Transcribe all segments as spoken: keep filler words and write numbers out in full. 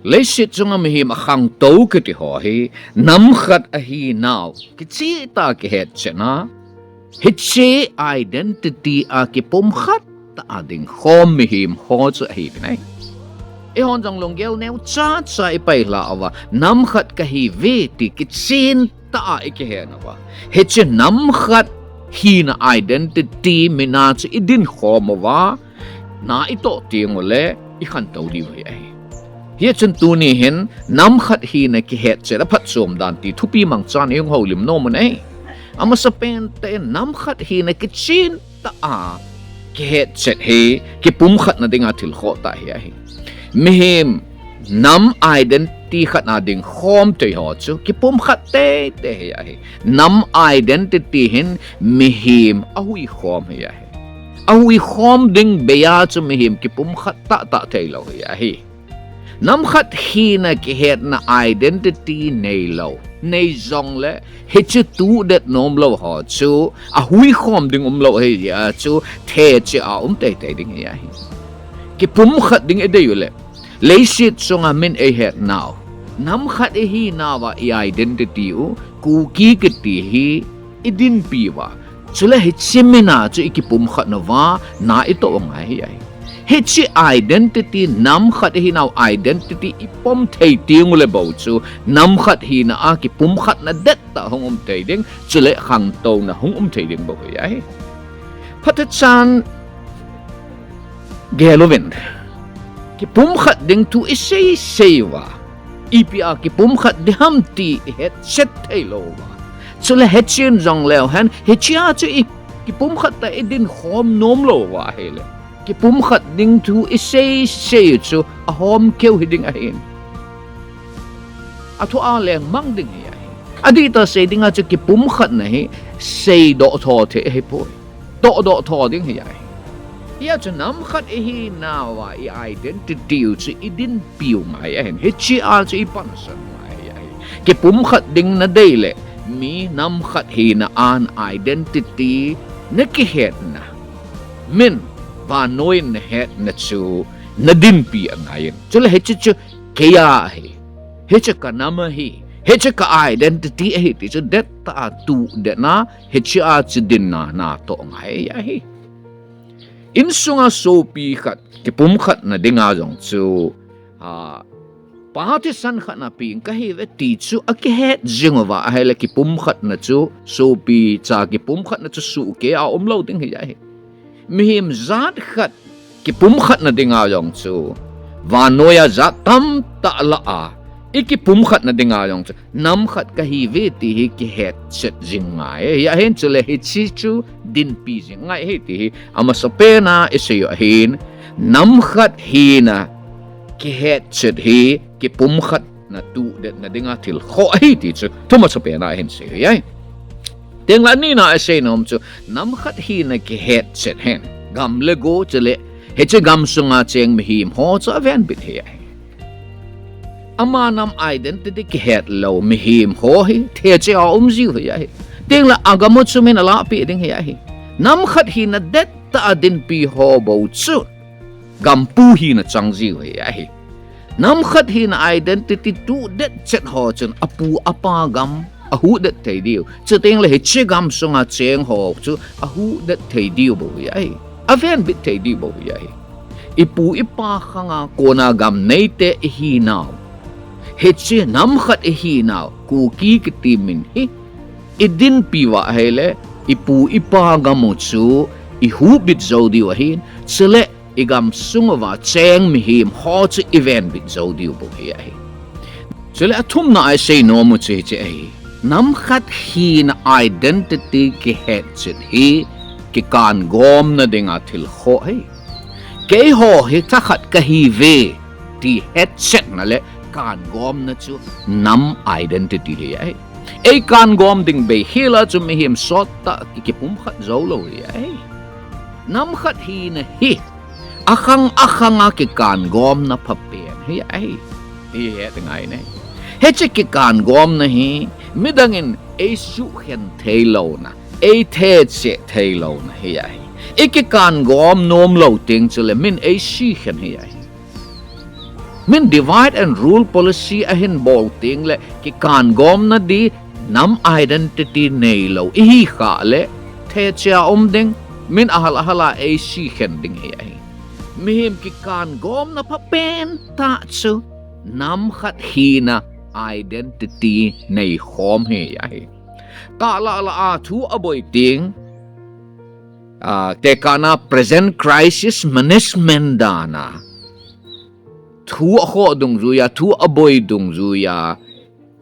Leiset chunga mihem akhangtou kiti ho hi, nam khat ahinau kicheh tah a kihetchetna, hiche identity a kipumkhat tah a dingkhom mihem ho chu ahi nai. Eihon jong lunggel neocha cha ipailha uva, nam khat kahiuve ti kicheh tah a ikihen uva, hiche nam khat hina identity min a chu idinkhom uva, na itoh teng uleh ikhantou diu hi ahi. Hichun tuni hin nam khat hina kihetchet aphatchom dan ti thupi mangchan ihung houlim nom u ahi. Amasapen tah in nam khat hina kicheh tah a kihetchet hi kipumkhatna dinga thil khoh tah hi ahi. Mihem nam identity khat a dingkhom thei ho chu kipumkhat teitei hi ahi. Nam identity hin mihem ahuikhom hi ahi. Ahuikhom ding bei a chu mihem kipumkhat tahtah theilou hi ahi. Nam khat hina kihetna identity neilou, nei jongleh hiche tuhdet nomlou ho chu ahuikhom ding umlou ahi jeh a chu thecheh a um teitei ding hi ahi. Kipumkhat ding idei uleh, leiset chunga min eihetnau, nam khat ihinauva i identity u Kuki kiti hi idinpi uva, chule hiche min a chu ikipumkhat nauva na itoh ngai hi ahi. Hiche identity, nam khat ihinau identity ipom thei teng uleh bou chu nam khat hina a kipumkhatna dettah hung um thei ding, chule khangtouna hung um thei ding bou hi ahi. Phatechan gel uvin, kipumkhat ding thu isei sei uva, ipi a kipumkhat ding ham ti ihetchet theilou uva, chule hetchen jongleu hen hiche a chu i kipumkhat tah idinkhom nomlou uva ahileh, kipumkhat ding thu isei sei u chu ahomkeu hiding ahin, athu a lengmang ding hi ahi. Adihtah sei dinga chu kipumkhatna hi seidoh tho thei ahipoi, tohdoh tho ding hi ahi. Hia chu nam khat ihinauva i identity u chu idinpiu ngai ahin, hiche a chu ipansan ngai ahi. Kipumkhat ding nadei leh, mi nam khat hina a na identity, nakihetna, min, vannoi in nahetna chu nadinpi angaiyin, chule hiche chu kei a ahi, hiche kanam ahi, hiche ka identity ahi ti chu dettah a tuhdetna, hiche a chu dinna natoh ngai ahi. Insunga sopi khat kipumkhatna dinga jong chu, a, pa thisan khat napi kahiuve ti chu akihet jing uva ahileh kipumkhatna chu, sopi cha kipumkhatna chu suhkeh a umlou ding hi ahi. Mihem jat khat kipumkhatna dinga jong chu, vannoi a jat tamtah lah a ikipumkhatna dinga jong chu nam khat kahiuve ti hi kihetchet jing ngai hi ahin, chule hiche chu dinpi jing ngai ahi ti hi amasapen a isei u ahin, nam khat hina kihetchet hi kipumkhatna tuhdetna dinga thil khoh ahi ti chu thu masapen a ihin sei u ahi. Tengle anina a isei nom chu, nam khat hina kihetchet hin gam le go chule hiche gamsunga cheng mihem ho chu avenbit hi ahi. Ama nam identity kihetlou mihem ho hi thecheh a um jiu hi ahi. Tengle agam u chu min alahpeh ding hi ahi. Nam khat hina dettah a dinpi ho bou chu gampu hina chang jiu hi ahi. Nam khat hina identity tuhdet chet ho chun apu apa gam ahuhdet thei diu, chutengle hiche gamsunga cheng ho chu ahuhdet thei diu bou hi ahi, avenbit thei diu bou hi ahi. Ipu ipa khanga kona gam neite ihinau, hiche nam khat ihinau Kuki kiti min hi idinpi uva ahileh, ipu ipa gam u chu ihuhbit jou diu ahin, chule igamsung uva cheng mihem ho chu ivenbit jou diu bou hi ahi. Chule athumna a isei nom u chu hiche ahi. Nam khat hina identity kihetchet hi kikangomna dinga thil khoh ahi. Keiho hi thakhat kahiuve ti hetchetna le kangomna chu nam identity hi ahi. Eikangom ding bei khel a chu mihem sottah kikipumkhat joulou hi ahi. Nam khat hina hi akhang akhanga kikangomna phapen hi ahi. Ihet ngai nai. Hiche kikangomna hi midang in eisuhkhen theilouna, eithecheh theilouna hi ahi. Ikikangom nomlou teng chule min eisikhen hi ahi. Min divide and rule policy ahin bol teng le kikan gomna di nam identity neilou ihi khah le thechia um ding, min ahal ahal a eisi khen ding hi ahi. Mihem kikan gomna phapen tah chu nam khat hina identity nei khom hi ahi. Kah lah lah a thu aboi teng, ah, tekahna present crisis management dan a thu akhoh dungjuia, thu aboi dungjuia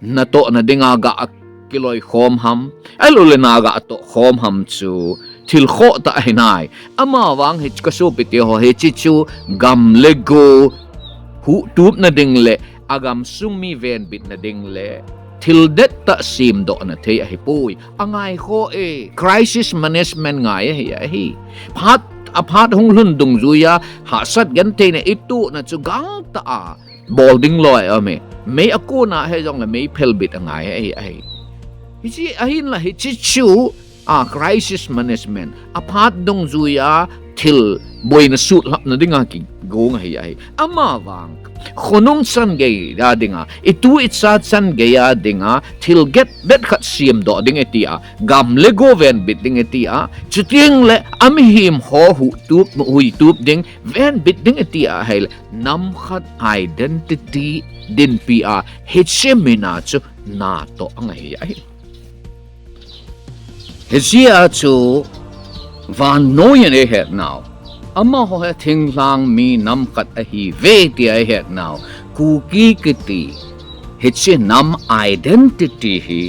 natohna dinga gah akiloi khom ham, ahilouleh na gah atoh khom ham chu thil khoh tah ahi nai. Amavang hi ka sopi teho, hiche chu gam le go huhtupna ding le agamsung mi venbitna ding le thil dettah semdohna thei ahipoi. Angaikhoh e, crisis management ngai ahi ahi. Phat, aphat hung lhun dungjuia hahsat gentheina itohna chu gangtah a bol ding loi aume. Mei akona hijongle mei phelbit angai ahi ahi. Hiche ahinla hiche chu a crisis management, aphat dungjuia thil boina sutlhapna dinga kigong ahi ahi. Amavang khonung chan geiya dinga, itu icha chan geiya dinga thil get bet khat semdoh ding itia, gam le go venbit ding itia, chuteng le amihem ho huhtup, huhtup ding, venbit ding itia ahile nam khat identity dinpi a hiche mina chu natoh angai ahi. Hichea chu vannoi in eihetnau, amaho hi thinglhang mi nam khat ahiuve tia eihetnau Kuki kiti hiche nam identity hi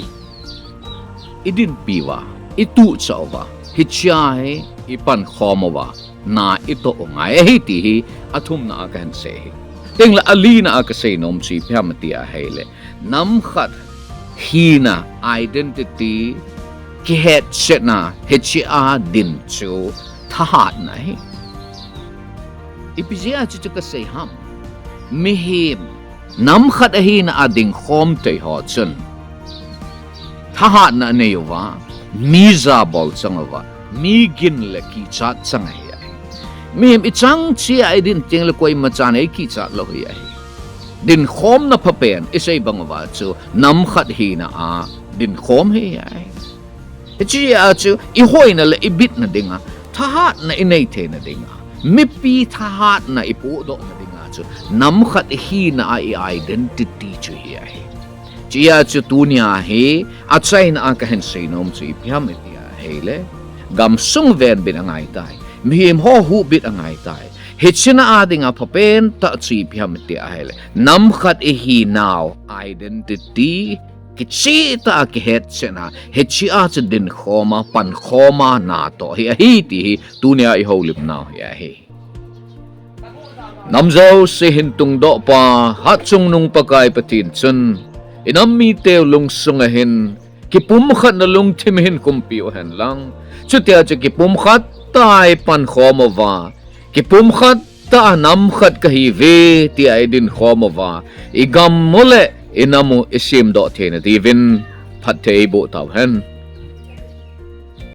idinpi uva, ituhchah uva, hichea hi ipankhom uva, na itoh u ngai ahi ti hi athumna a kahin sei hi. Tengle alina a kasei nom chu ipi ham tia ahile, nam khat hina identity kihetchetna hichea din chu thahatna ahi. Ipi jeh a chuchu kasei ham? Mihem nam khat ahina a dingkhom thei ho chun thahatna anei uva, mi jabol chang uva, mi gin le kichat chang ahi ahi. Mihem ichang chea idin tengle koimachan eikichat lou hi ahi. Dinkhomna phapen isei bang uva chu nam khat hina a dinkhom hi ahi. Hichea chu ihoina le ibitna dinga, thahatna inei theina dinga, mipi thahatna ipohdohna dinga chu nam khat ihina a i identity chu hi ahi. Chea chu tunia hi achaina a kahin sei nom chu ipi ham tia ahile, gamsung venbit angaitai, mihem ho huhbit angaitai. Hichena a dinga phapen tah chu ipi ham tia ahile, nam khat ihinau identity kichehtah a kihetchetna, hichea chu dinkhoma, pankhoma natoh hi ahi ti hi tunia ihoulimnau hi ahi. Nam jouse hin tungdohpa, hatchungnung Pakai Pathen chun, inam miteu lungsunga hin kipumkhatna lungthim hin khumpi uhen lang, chutia chu kipumkhat tah a ipankhom uva, kipumkhat tah a nam khat kahiuve tia idinkhom uva, igam u le inam u isemdoh theina diuvin phatthei eiboh tauhen.